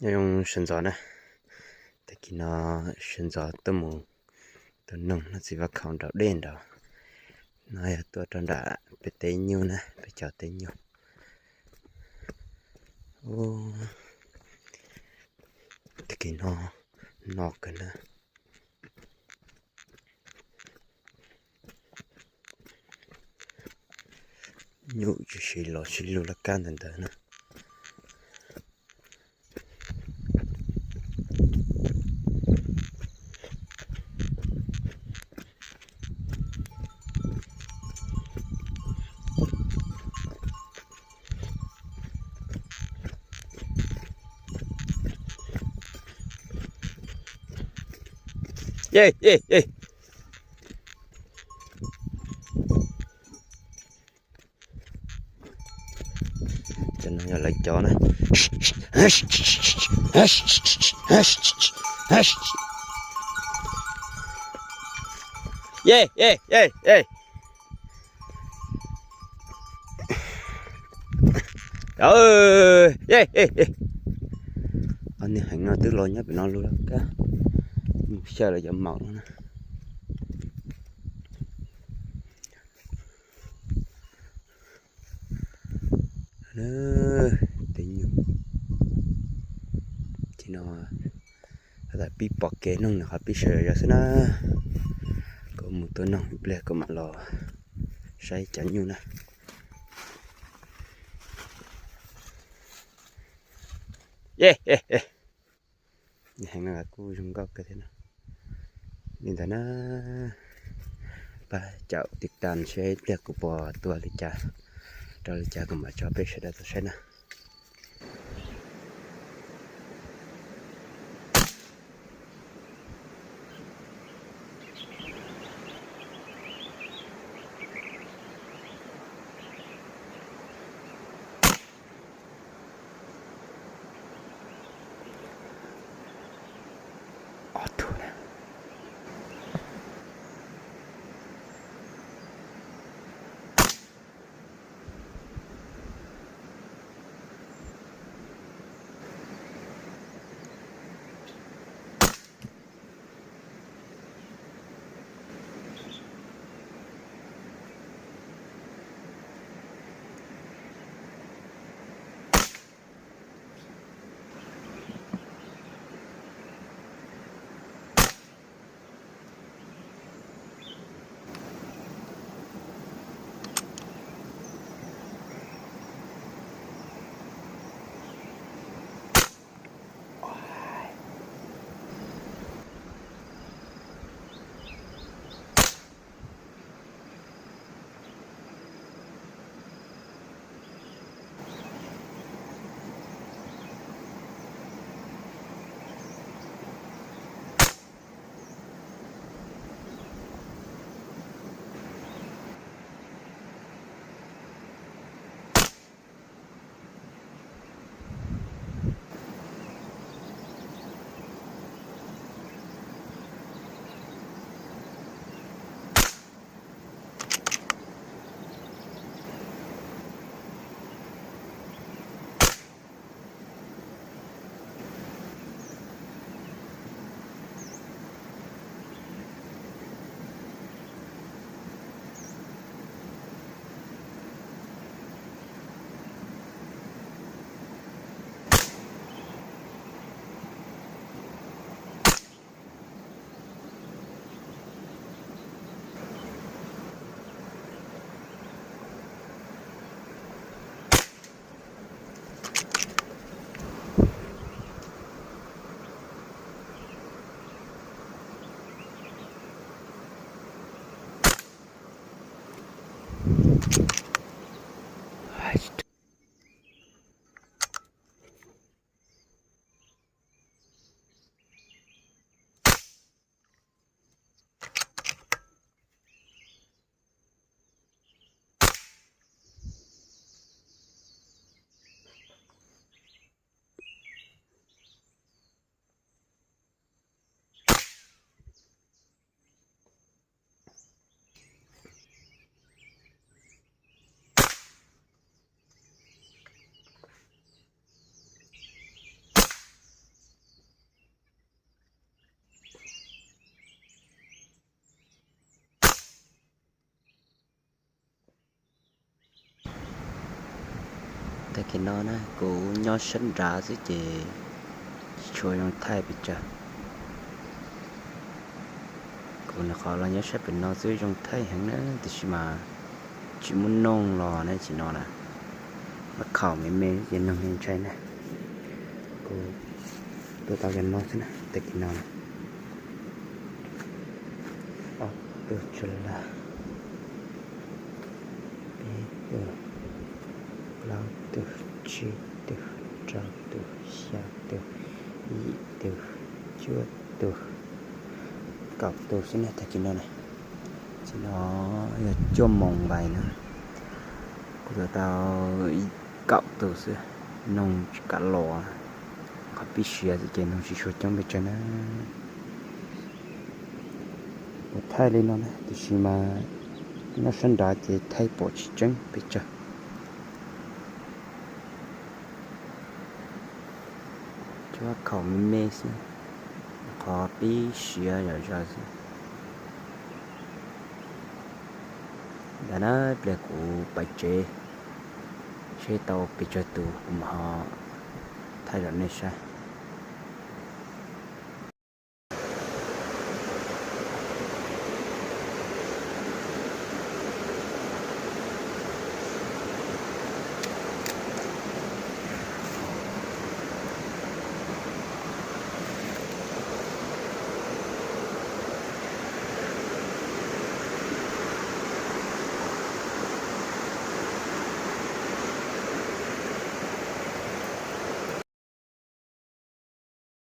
Nyob zoo sawv ntxov na, tag kis no sawv ntxov tuaj mus tua noog noj txiv vaj khaum nraum dej nraud. No yog tuaj rau nram peb teb nyuj na, peb cov teb nyuj. Tag kis no no kawg na. Nyuj tsis siv los sib lug laj kab ntawd ntawd na. Cov no yog lawv cov na. Ob niag heev no twb los nyob pem no lug laj kab, mus xyaw lawv cov maum no na. Teb nyuj, ces no pib pom kev noog nws qhov pib sawv zov xwb na. Kuv mus tua noog ib pliag kuv mam los saib cov nyuj na. Heev no kuj zoo nkauj kawg thiab na. Li ntawd na, pab caum tiv tas seb ib pliag kuv puas tua li cas, rau li cas kuv mam tso peb sawv daws tau saib na. Tag kis no na kuv nyob sab nrad xwb ces tsis tshua zoo thaij pes tsawg. Kuv nyuam qhuav los nyob sab pem no xwb zoo thaij heev na, tiam sis mas tsis muaj noog los ne, tsis no na, mas khaum me me ces noog ntshai na. Kuv tua tau cov no xwb na, tag kis no na. Ob tug tsawg lawm, peb tug, plaub tug, tsib tug, rau tug, xya tug, yim tug, cuaj tug, kaum tug xwb na tag kis no na. Tag kis no yog cuaj moos npaim na, kuv tua tau kaum tug xwb, noog tsis kam los. Qhov pib siav xwb ces noog tsis tshua coob pes tsawg na. Kuv thaij li no na, tiam sis mas nyob sab nrad ces thaij pom tsis tseeb pes tsawg. Cuab khaum me me xwb, qhov pib siav zom zaws xwb. Ntawd na, pliag kuv pais tsev, seb tau pes tsawg tus kuv mam ho thaij rau nej saib.